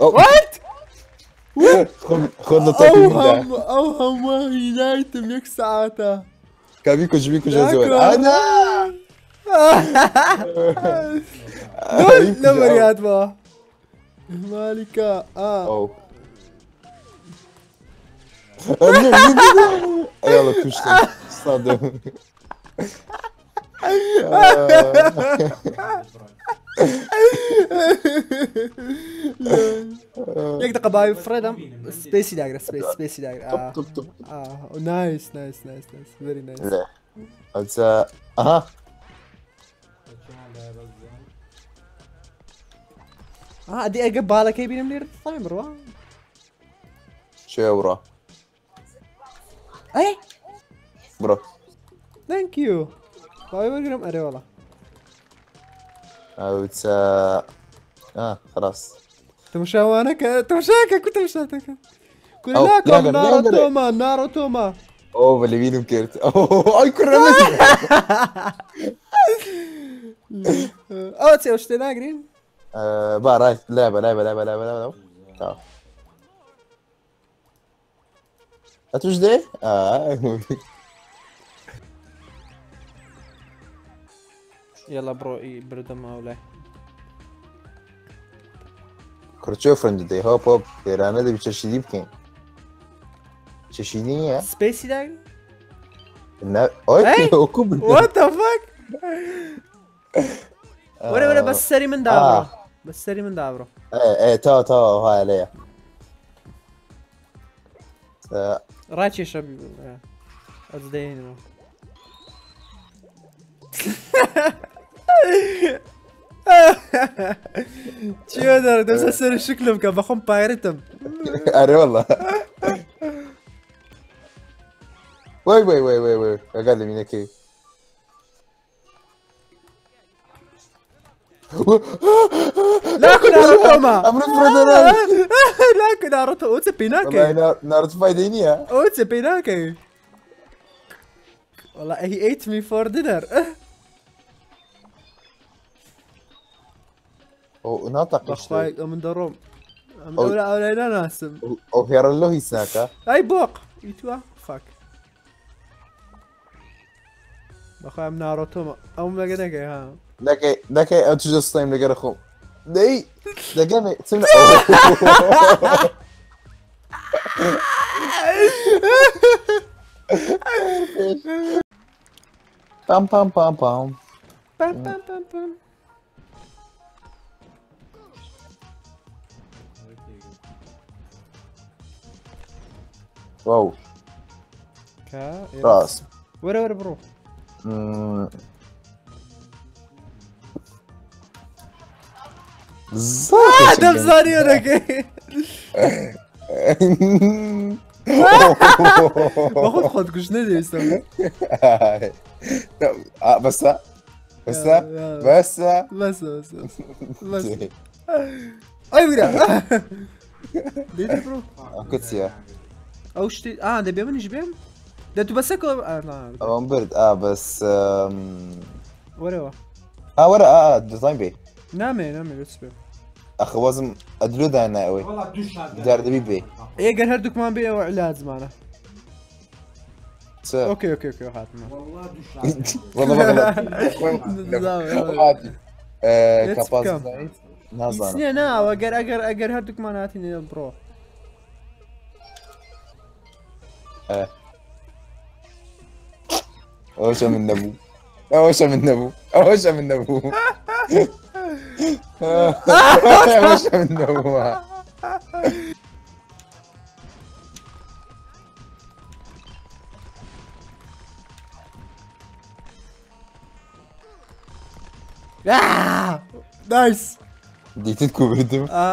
What? خۆت لە تۆپی مندا. ئەو هەموو هینایتم یەک سەعاتە. کە بیکوژ بیکوژە زۆر. ئەنا لە بەریات بە. مالیکا ئا. ئەو. يلا کوشتم صادم. یەک دقە باوی فڕێدەم سپێسی داگرە سپێس سپێسی داگرە. طب طب طب. نایس نایس نایس نایس ڤێری نایس. لا ئەوجا ئەها. ئەدی ئەگە باڵەکەی بینم لێرە دەتوانم بڕوا. شێ بڕۆ. ئەی بڕۆ. Thank you. باوی وەرگرم ئەرێ وەڵا. ئەوجا خلاص. تەماشاوانەکە تەماشاکە کو تەماشاتەکە. کورە ئەو، ناکەم لاگەر، لاگەر. ناڕۆتۆما ناڕۆتۆما. ئەو بە لەبیرم کرد. ئەی کوڕە ئەوە چێ ئەو شتێ ناگرین؟ با ڕای لعبة لعبة لعبة لعبة لعبة. تعال. ئەتوش دێ؟ يلا بڕۆ ئی بردەم ئەولای. کوڕ چۆ فرند دەی هۆپ هۆپ ئێرانە دەبی چەشیدی بکەین. چەشیدی نییە؟ سپێسی داگرین؟ نا ئۆی ئەی! وەکو بردم. What the fuck? وەرە وەرە بەس سەری من دابڕۆ. بەس سەری من دابڕۆ. ئێ ئێ تاوە تاوە هایا لێیە. ڕاکێشە ئەز دەیەنەوە. چیە دەڕێ دەسە سەر شکلم بکە بەخۆم پایرتم. ئەرێ والله. وای وای وای وای وای ئەگەر لە مینەکەی. لاکو ناڕۆتۆما. ئەمڕۆ فرۆدەرە. لاکو ناڕۆتۆ ئەو چ پێی ناکەی. ناڕۆتۆ فایدەی نییە. ئەو چ پێی ناکەی. والله he ate me for dinner. ئەو ناتەقی بەخوای ئەو من دەڕۆم. ئەم ئەو- ئەولا ئەولای ناناسم. ئەو هێڕە لۆ هیچ ناکە. ئەی بۆق ئیتوە فاک. بەخوای ئەم ناڕۆتۆمە ئەوم لەگە نەکەی ها. نەکەی نەکەی ئەو توش دەستایم لەگەرە خۆم. دەی دەگەمێ چم پام پام پام پام. پام پام پام پام. واو. کە ڕاست. وەرە وەرە بڕۆ. زۆر دەمزانی وەرەکەی. بەخۆت خۆت کوشت نەدەویستم. بەسە بەسە بەسە بەسە بەسە بەسە. ئەی برا. دێتی بڕۆ. ئەوکە چییە؟ ئەو شتی ئا دەبێ منیش بێم؟ دە تو بەسەکەوە نا. ئەوەم برد ئا بەس وەرەوە. ئا وەرە ئا دەزانین بێ. نامێ نامێ بێ چ بێ. ئەخە وەزم ئەدلۆ دانا ئەوەی. دیار دەبی بێ. ئێگەر هەردووکمان بێ ئەوە عیلاجمانە. چ؟ ئۆکەی ئۆکەی ئۆکەی هاتمە. والله بەغڵەت. لێت کەپاس بکەم. زانیت؟ هیچ نازانم. نییە نا ئەگەر ئەگەر ئەگەر هەردووکمان هاتین بڕۆ. ئەوەشە من نەبوو. ئەوەشە من نەبوو. ئەوەشە من نەبوو. ئەوەشە من نەبوو. نایس. دیتت کو بردم؟ ئا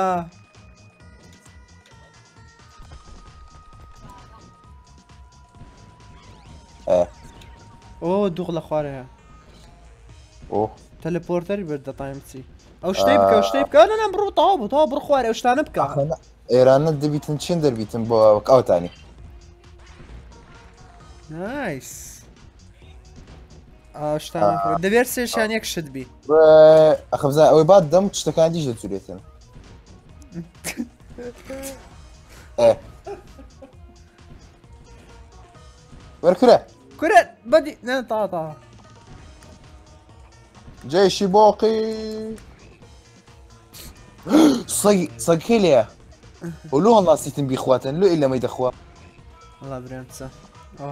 ئۆ دووغ لە خوارەیە. ئۆ. تەلەپۆرتەری برد دەتایم بچی. ئەو شتەی بکە ئەو شتەی بکە نا بڕۆ تەواو بوو تەواو بڕۆ خوارێ ئەو شتانە بکە. ئێرانە دەبیتن چین دەربیتن بۆ ئەوتانی. نایس. ئەو شتانە دەبێت سێشیان یەک شت بی. ئەخە بزانە ئەوەی بات دەم شتەکان دیش دەچورێتن. وەرە کورە. کورە بەدی نا تا تا. جەیشی بۆقی. سەگ سەگەکەی لێیە. و لۆ هەڵناسیتن بیخواتن لۆ ئیلا مەی دەخوا. وەڵا برام چە.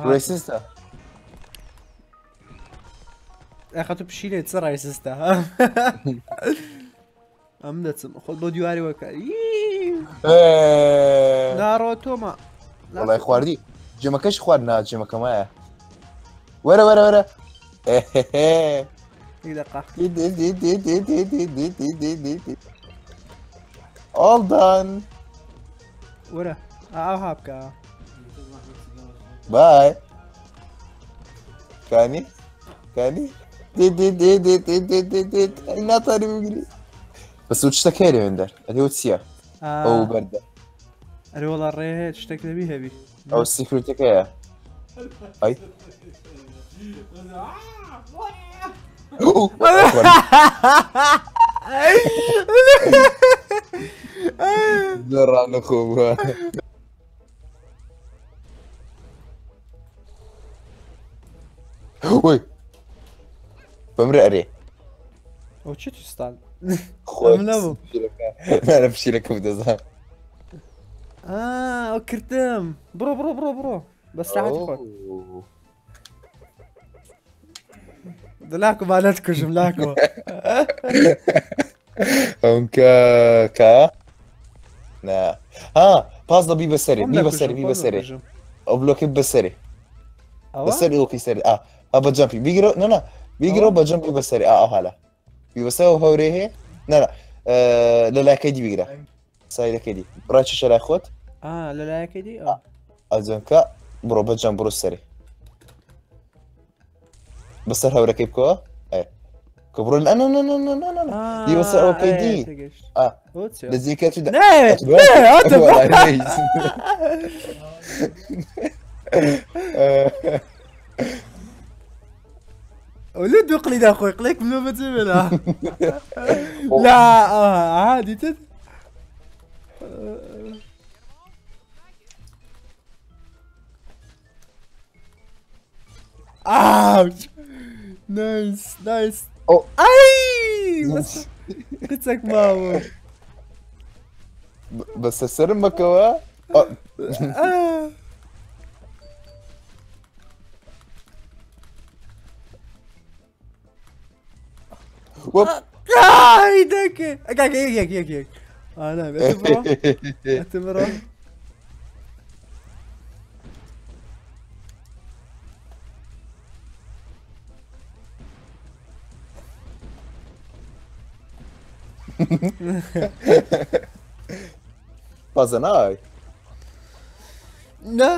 ڕێسیستە. ئەخە تو پشینێ چ ڕایسستە. ئەم دەچم خۆت بۆ دیواری وەکە. ناڕۆ تۆمە. وەڵای خواردی. جێمەکەش خوارد نا جێمەکەمایە. وەرە وەرە وەرە. دقة. All done. وەرە ئاها بکە. باي. كاني كاني دي دي دي دي دي دي دي دي ناتوانم بگری. بەس و شتەکەی لەوێندەر ئەدی ئەو چییە؟ ئەو بەردە. ئەرێ وەڵا ڕێ هەیە شتێک لەبی هەبی. ئەو سیکرتەکەیە. ئەی زۆر ڕانەخۆ بووە. وی بەمرە ئەرێ. ئەو چی توستان؟ خۆی ئەم نەبوو. نانە پشیلەکەم دەزان. ئەو کردم. بڕۆ بڕۆ بڕۆ بڕۆ. بەس راحەتی خۆت. لاکو با نەتکوژم لاکۆ. ئەم کە کە نا ها پاس دە بی بەسەرێ خۆم بی دەکوژم، بەسەرێ بی خۆم بەسەرێ دەکوژم. ئەو بلۆکەی بەسەرێ ئەوە؟ بەسەر ئەوکەی سەرێ ئا ئا بە جەمپی بیگرە نا نا بیگرە ئەوە؟ بە جەمپی بەسەرێ ئا ئەو هالە بی بەسەر ئەو هەورێ هەیە نا نا لە لایەکەی دی بیگرە سایدەکەی دی ڕاکێشە لای خۆت. ئا لە لایەکەی دی ئەو. ئەو جەمکە بڕۆ بە جەمپ بڕۆ سەرێ بەسەر هەورەکەی بکەوە. ئێ کە بڕۆ نا نا نا نا نا نا نا دی بەسەر ئەوکەی دی. ئا ئەوە چییە؟ لە جێگەکە چوو نێ نێ هاتم. لە دوو قلیدا خۆی قلێک منۆ بەجێ بێنە. لا ئاها دیتت؟ ئاوچ. نایس نایس. ئەو ئەی بەس قچەک ماوە. بەسە سەرم بکەوە. وەپ. ئای دەکێ. کاکە یەک یەک یەک یەک. ئا نا ئەتە بڕۆ. ئەتە بڕۆ. بازە نای. نا.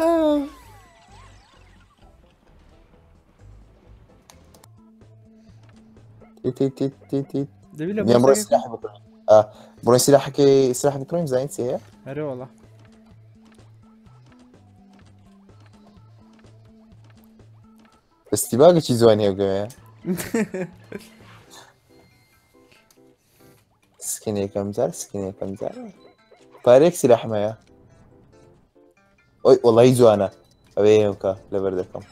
تی تی تی تی تی. دەبی لە نیان بڕۆ بۆسەکەی سلاح بکڕین. ئا بڕۆی سلاحەکەی سلاح بکڕین بزانین چی هەیە؟ ئەرێ وەڵا. ئەستیباگێکی جوانی هەیە گەوەیە. سکینێکم جار سکینێکم جار. پارەیەک سلاحم هەیە. ئۆی وەڵی جوانە. ئەوێ هێوکە لەبەر دەکەم.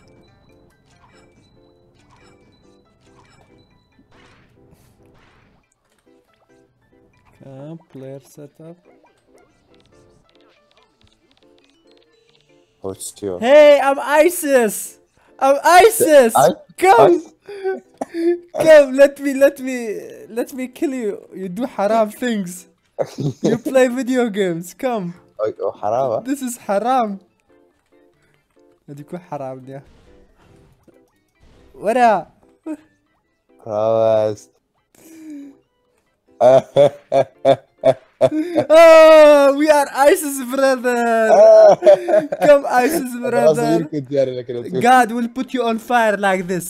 Player setup. ئەو چییە؟ Hey, I'm ISIS. I'm ISIS. Come. Come, let me kill you. You do haram things. You play video games. Come. ئەو حرامە؟ This is haram. هذه كل حرام دي. ورا. ڕاست. Oh, we are ISIS brother. Come ISIS brother. دیارە لەکرێت. God will put you on fire like this.